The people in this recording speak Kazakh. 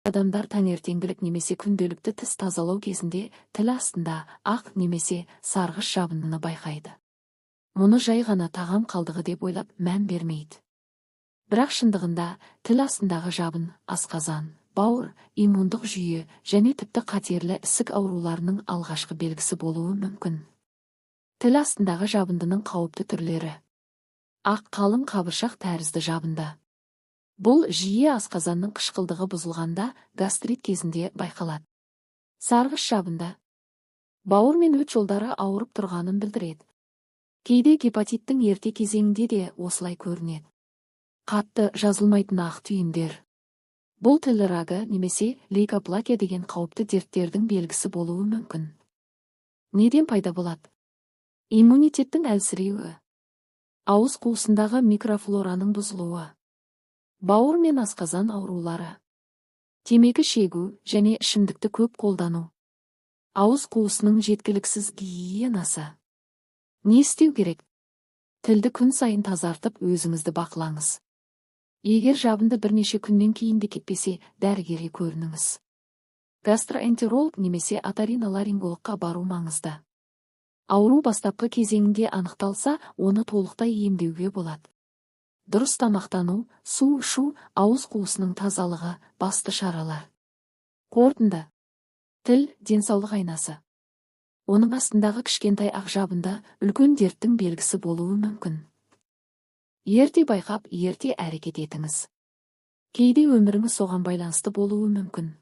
Адамдар таңертеңгілік немесе күнделікті тіс тазалау кезінде тіл астында ақ немесе сарғыш жабындыны байқайды. Мұны жай ғана тағам қалдығы деп ойлап, мән бермейді. Бірақ шындығында тіл астындағы жабын асқазан, бауыр, иммундық жүйе және тіпті қатерлі ісік ауруларының алғашқы белгісі болуы мүмкін. Тіл астындағы жабындының қауіпті түрлері. Ақ, қалың қабыршақ тәрізді жабынды. Бұл жиі асқазанның қышқылдығы бұзылғанда, гастрит кезінде байқалады. Сарғыш жабынды. Бауыр мен өт жолдары ауырып тұрғанын білдіреді. Кейде гепатиттің ерте кезеңінде де осылай көрінеді. Қатты, жазылмайтын ақ түйіндер. Бұл тіл рагы немесе лейкоплакия деген қауіпті дерттердің белгісі болуы мүмкін. Неден пайда болады? Иммунитеттің әлсіреуі. Ауыз қуысындағы микрофлораның бұзылуы. Бауыр мен асқазан аурулары. Темекі шегу және ішімдікті көп қолдану. Ауыз қуысының жеткіліксіз гигиенасы. Не істеу керек? Тілді күн сайын тазартып, өзіңізді бақылаңыз. Егер жабынды бірнеше күннен кейін де кетпесе, дәрігерге көрініңіз. Гастроэнтеролог немесе оториноларингологқа бару маңызды. Ауру бастапқы кезеңінде анықталса, оны толықтай емдеуге болады. Дұрыс тамақтану, су ішу, ауыз қуысының тазалығы – басты шаралар. Қорытынды. Тіл – денсаулық айнасы. Оның астындағы кішкентай ақ жабынды үлкен дерттің белгісі болуы мүмкін. Ерте байқап, ерте әрекет етіңіз. Кейде өміріңіз соған байланысты болуы мүмкін.